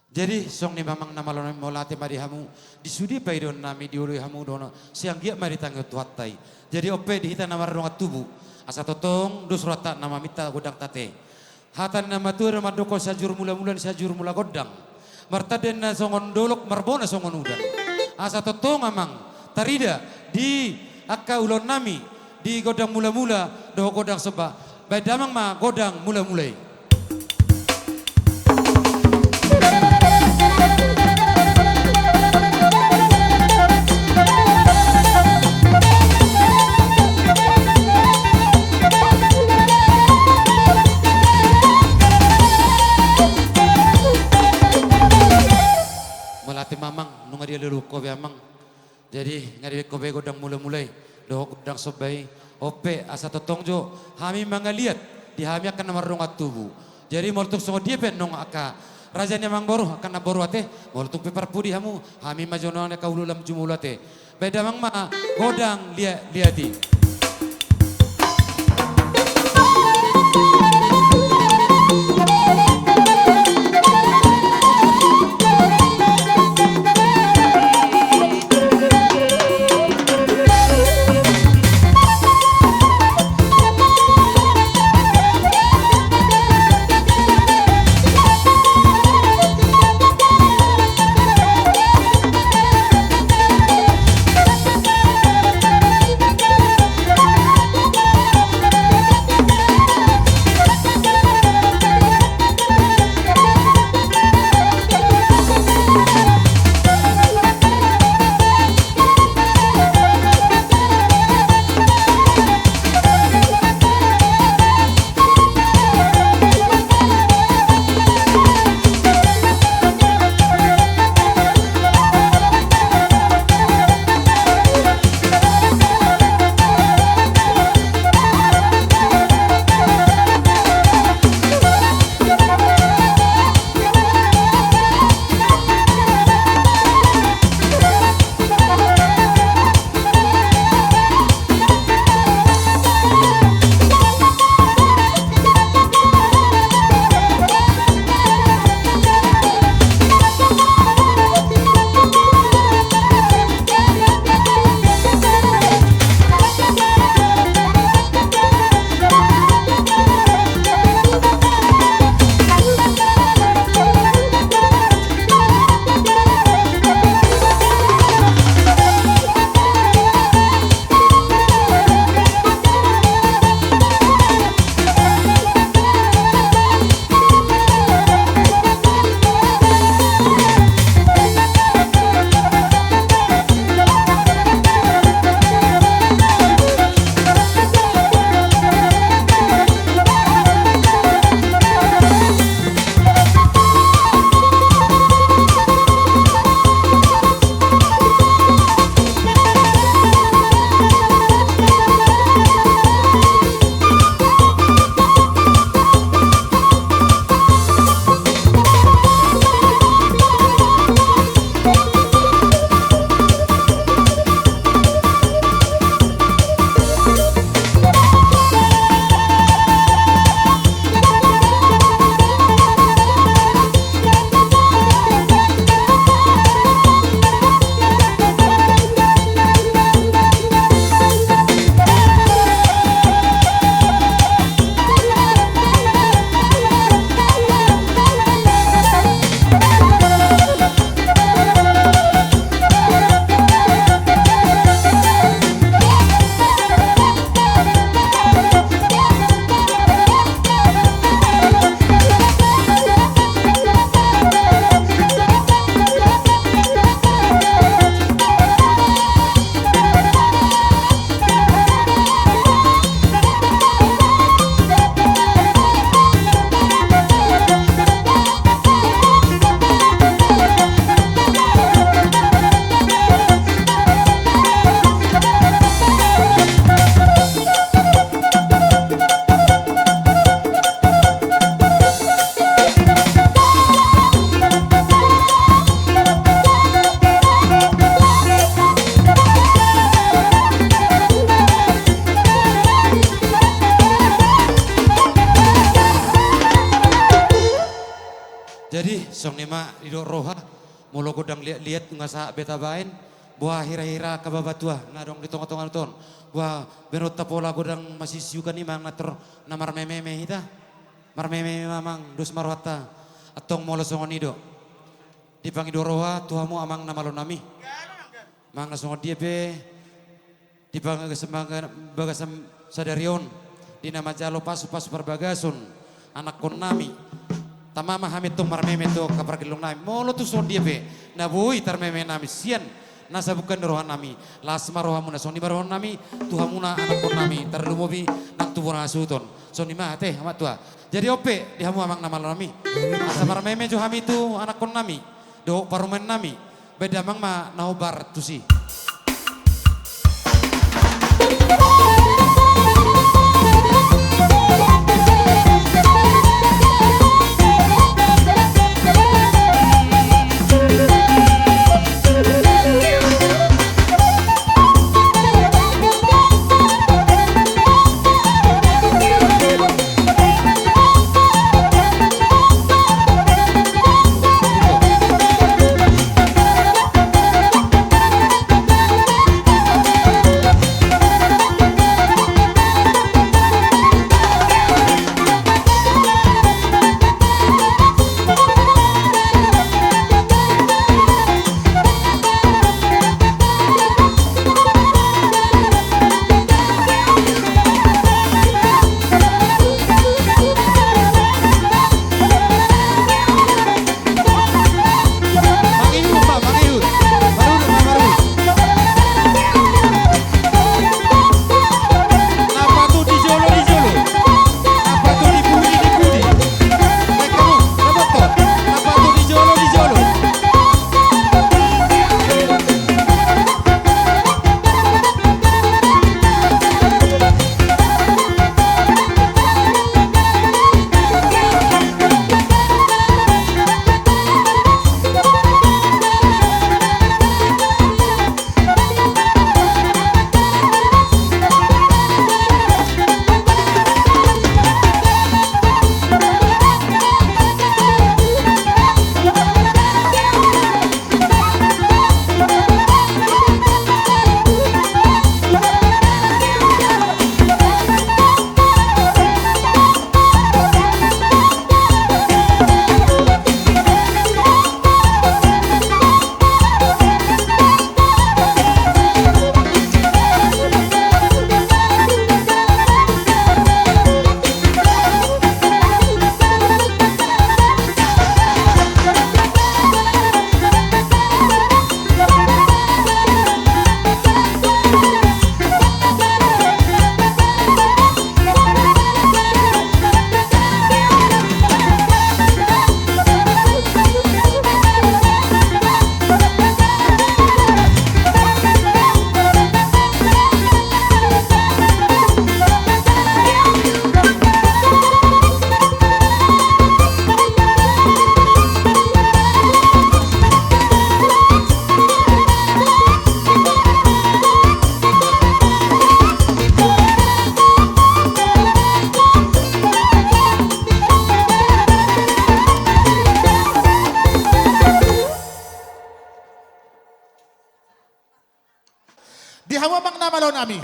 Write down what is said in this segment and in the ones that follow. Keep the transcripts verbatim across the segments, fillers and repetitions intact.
Jadi songon i ma amang na malo nami, mauliate ma di hamu di sude pangidoan nami, dioloi hamu dohot na sai anggiat ma ditangihon Tuhanta i. Jadi on pe di hita na mardongan tubu, asa tongtong dos rohanta na maminta gondang ta ate. Hata ni na matua do mandok, sai jur mula-mula ni sai jur mula gondang, martanda na songon dolok, marbona songon udan. Asa tongtong amang tarida di angka ulaon nami di gondang mula-mula dohot gondang somba. Baen damang ma gondang mula-mula i. Mauliate ma amang, nunga dialului ho be amang. Jadi nunga dibaen ho be gondang mula-mula i dohot gondang somba i. On pe asa tongtong jo hami mangaliat di hami angka na mardongan tubu. Jadi molo tung songon dia pe annon angka raja ni amangboru, angka namboru ate, molo tung pe parpudi hamu, hami ma jo annon angka ulaon jumolo ate. Baen damang ma gondang liat-liat i. Songon i ma didok roha, molo godang liat-liat nunga sahat be tabaen, boha hira-hira angka bapatua na adong di tonga-tonga ni huta on. Boha baenonta pola godang masisiukan i ma na tor na marmeme-meme hita. Marmeme-meme ma amang, dos ma rohanta. Antong molo songon i do. Dipangido roha tu hamu amang na malo nami. Manang na songon dia pe di bagasan, bagasan sadari on, di na manjalo pasu-pasu parbagason anakkon nami. Tama ma hami antong marmeme tu angka pargellong nami. Molo tung songon dia pe na boi tarmeme nami sian na sabungka ni roha nami, las ma rohamuna, songon i ma roha nami tu hamuna anakkon nami, tarlumobi nang tu bona hasuhuton. Songon i ma ate, amang tua. Jadi on pe di hamu amang na malo nami, asa marmeme jo hami tu anakkon nami dohot parumaen nami. Baen damang ma na hombar tusi. Di hamu amang na malo nami.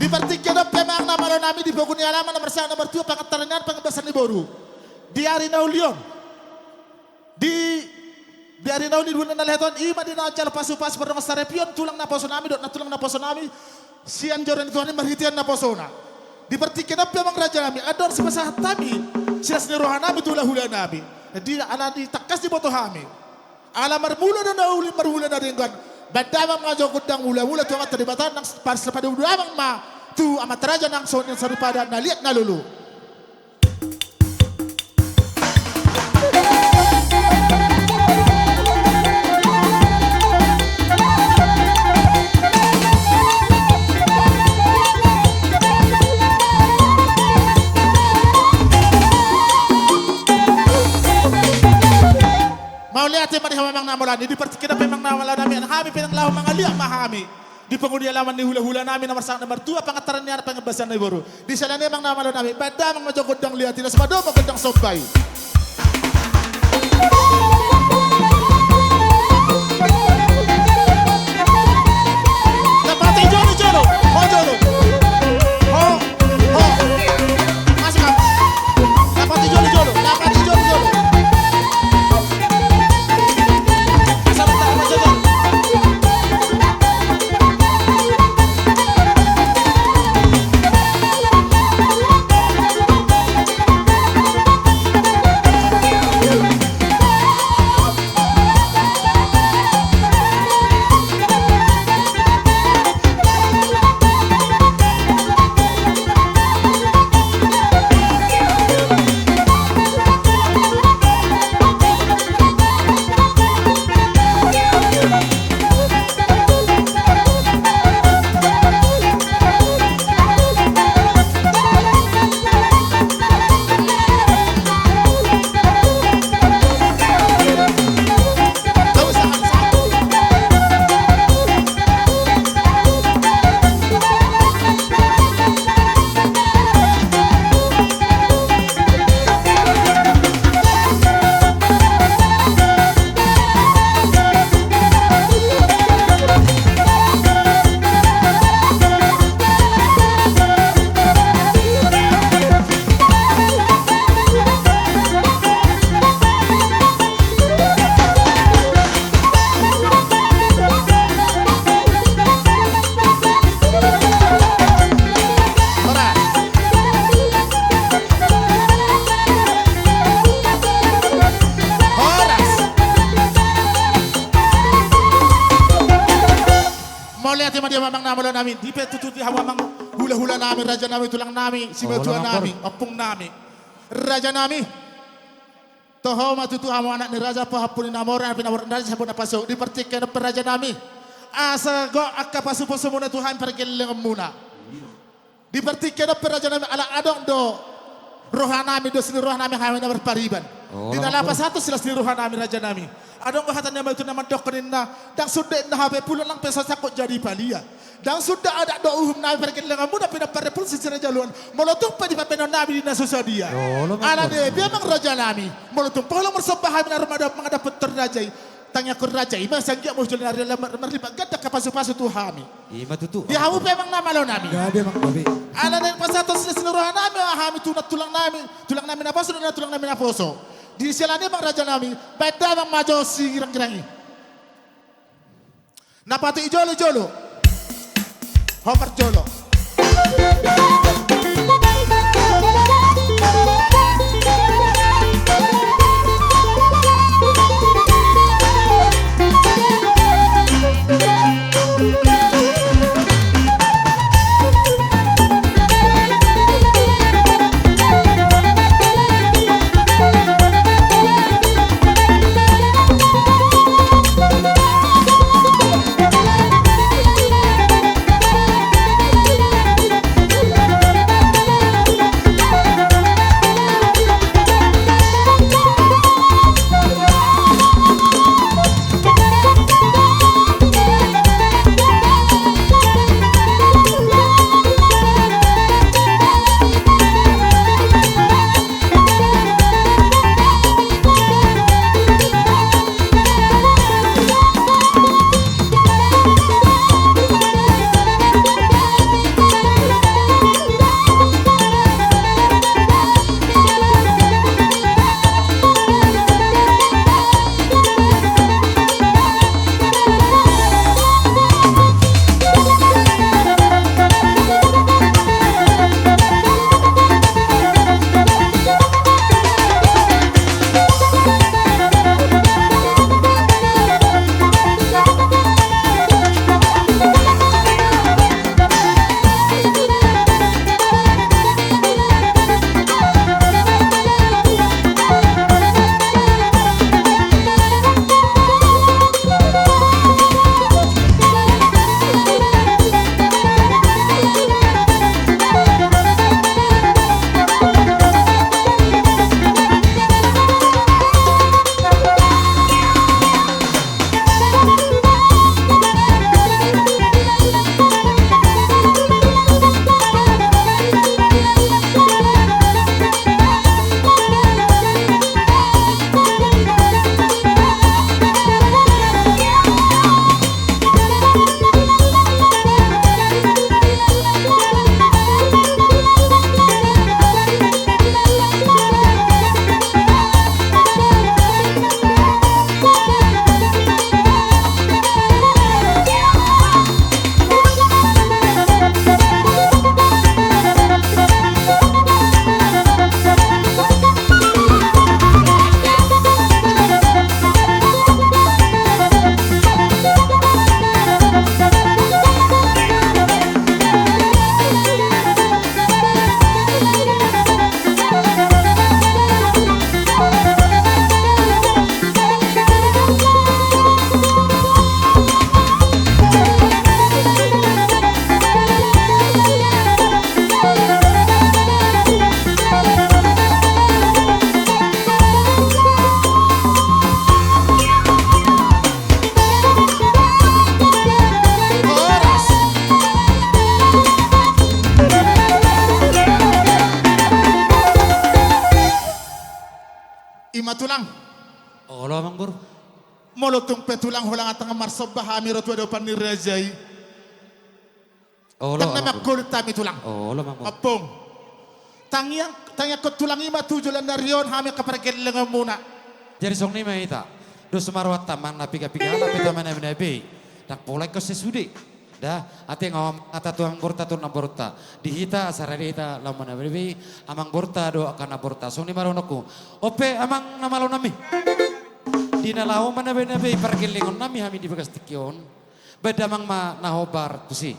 Di partingkian on pe amang na malo nami, di pogu ni alaman na marsahat na martua, pangantaran ni anak, pangambasan ni boru. Di ari na uli on. Di, di ari na uli, di bulan na lehet on, i ma di na manjalo pasu-pasu pardongansaripeon tulang naposo nami dohot nantulang naposo nami sian joro ni Tuhan i marhitean naposona. Di partingkian on pe amang raja nami, andorang sipasahat hami silas ni roha nami tu hula-hula nami. Jadi ala ni tangkas diboto hami. Ala marmula do na uli, marmula na denggan. Baen damang ma jo gondang mula-mula tu Amanta Debata nang pas padu-padu damang ma tu amanta raja nang songon saripada na liat na lolo. Mauliate ma di hamu amang na malo nami, di partingkian on pe amang na malo nami, hami pe nang laho mangaliat ma hami. Di pogu ni alaman ni hula-hula nami na marsahat na martua, pangantaran ni anak, pangambasan ni boru. Di siala ni i amang na malo nami, baen damang ma jo gondang liat i, laos ma domu gondang somba i. Dapati jolo, jolo. Ho, jolo. Ho, ho. Masuk, Kang. Dapati jolo, jolo. Dapati jolo, jolo. Asal tak masuk, jolo. Mauliate ma di hamu amang nami, olo nami, di pe tutu di hamu amang hulahula nami, raja nami, tulang nami, simatua nami, ompung nami, raja nami. Toho ma tutu hamu anak ni raja, pahompu ni na mora, pinamoran raja, sabot na paso. Di partingkian on pe raja nami, asa gok angka pasupasu muna tu hami pargellengon muna. Di partingkian on pe raja nami, ala adong do roha nami, dos ni roha nami hami na marpariban. Di na laho pasahat tu las ni roha nami raja nami. Adong do hata ni na matua na mandokkon ninna, ndang suda ninna hape pulo nang pe sasangkot jadi palia. Ndang suda adat do uhum nami pargellengon muna, pinompar ni pulsi sira jaloan. Molo tung pe dipabahenon nami di na so sadia. Alani i pe amang raja nami, molo tung pe holan marsomba hami na ro mangadapot raja i, tangiangkon raja i ma sian giat ma hujolo ni ari, ala marlipat ganda angka pasupasu tu hami. Ima tutu. Di hamu pe amang nami, olo nami. Alani i pasahat tu las ni roha nami hami tu nantulang nami, tulang nami naposo, dohot nantulang nami naposo. Di siala ni i amang raja nami, baen damang ma jo sigirang-girang i. Na patut jolo-jolo. Ho parjolo. Tulang. Olo, Amangboru. Molo tung pe, Tulang, holan antang marsomba hami ro tu adopan ni raja i. Olo, Amangboru. Ndang na mangkolut hami, Tulang. Olo, Amangboru. Ompung. Tangiang, tangiangkon, Tulang, i ma tu joloan ni ari on hami angka pargellengonmuna. Jadi songon i ma hita. Dos ma rohanta manang na piga-piga halak pe tama na binabe. Ndang pola ingkon sai sude. Da, ate nga hata tu amangborunta, tu namborunta. Di hita, asa rade hita laho manabe-nabe, amangborunta dohot angka namborunta. Songon i ma dohononku. On pe amang na malo nami. Di na laho manabe-nabe pargellengonnami hami di bagas tingki on. Baen damang ma na hombar tusi.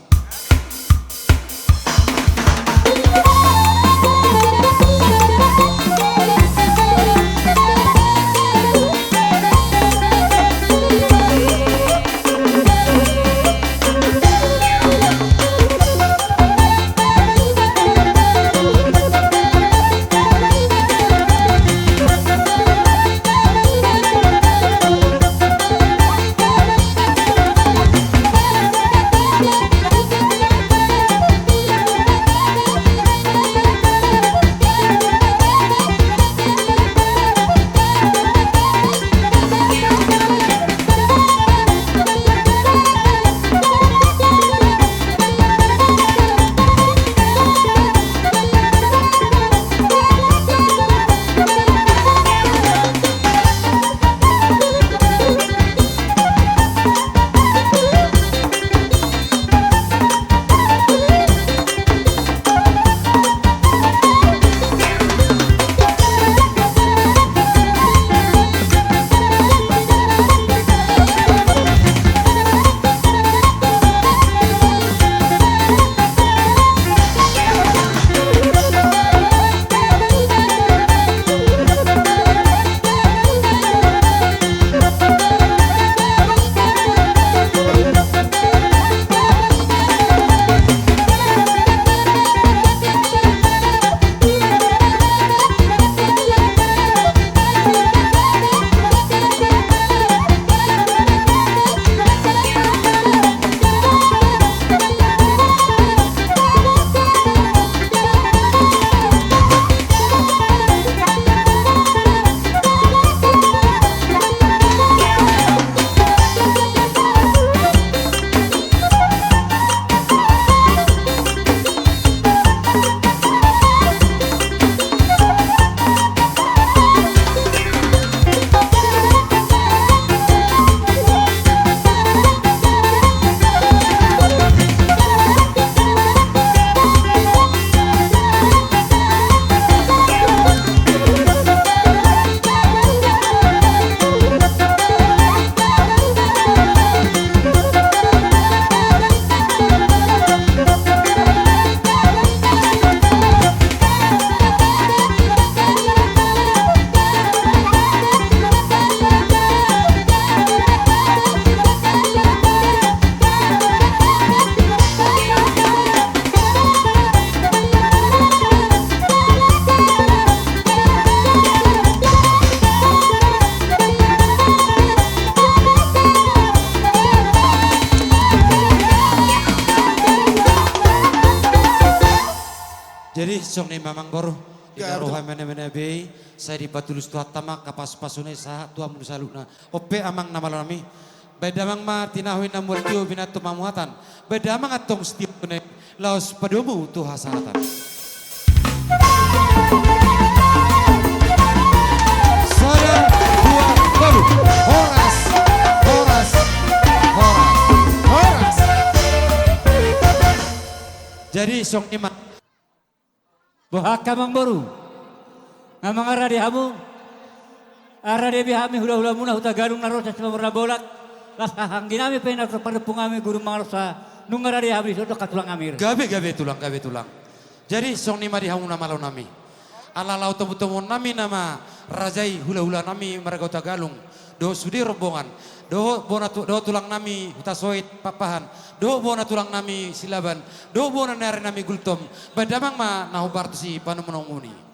Jadi songon i ma, Amangboru, di na roha manabe-nabe i, sai dipatulus Tuhanta ma angka pasu-pasuna i sahat tu hamu saluhutna. On pe amang na malo nami. Baen damang ma tinahu i na mual tio, binattu mamuhatan. Baen damang antong sitiotio na i, laos padomu tu hasahatan. Sada, dua, tolu. Horas, horas, horas, horas. Jadi songon i ma. Boha angka amangboru, nga mangarade hamu? Rade be hami hula-hulamuna Hutagalung na ro sian Sipamour na Bolak. Laos haha anggi nami pe na ro pardompung nami Guru Mangarosa, nunga rade hami dison dohot angka tulang nami. Gabe, gabe tulang, gabe tulang. Jadi songon i ma di hamu na malo nami. Ala laho tomu-tomuon nami nama raja i, hula-hula nami marga Hutagalung. Dohot sude rombongan, dohot bona tu-, dohot tulang nami Hutasoit Pakpahan, dohot bona tulang nami Silaban, dohot bona ni ari nami Gultom. Baen damang ma na hombar tusi panomu-nomu i.